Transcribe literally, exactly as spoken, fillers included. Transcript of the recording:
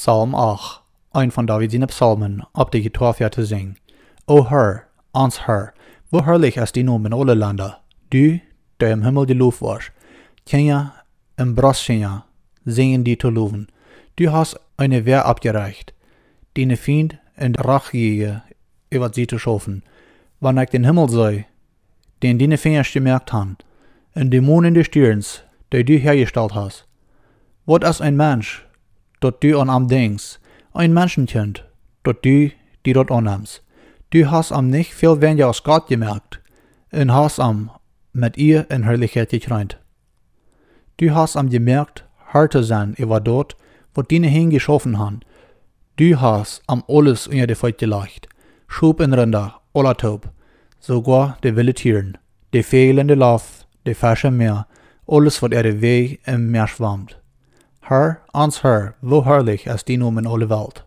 Psalm acht, een von David siene Psalmen, opp de Gitoa väa to sinjen. O Herr, ons Herr, woo harlich es dien Nomen en aule Lenda, du, dee em Himmel jeloft woascht. Kjinja un Brostkjinja sinjen die to lowen. Du hast eene Wäa oppjerecht, diene Fiend un Rachjäaja äwa see to schaufen. Wan ekj dän Himmel see, dän diene Finjasch jemoakt han, un de Mon un de Stierns, dee du häajestalt hast. Waut es een Mensch, daut du aun am denkjst, een Menschenkjint, daut du die daut aunnemst? Du hast am nich väl weinja aus Gott jemoakt, un hast am met Ea un Harlichkjeit jekjreent. Du hast am jemoakt, Herr to sennen äwa daut, waut diene Henj jeschaufen han. Du hast am aules unja de Feet jelajcht, Schop un Rinda, aula toop, soogoa de wille Tieren, de Väajel en de Loft, de Fesch em Mäa, aules waut äare Wäaj em Mäa schwamt. Herr, ons Herr, woo harlich es dien Nomen en aule Welt.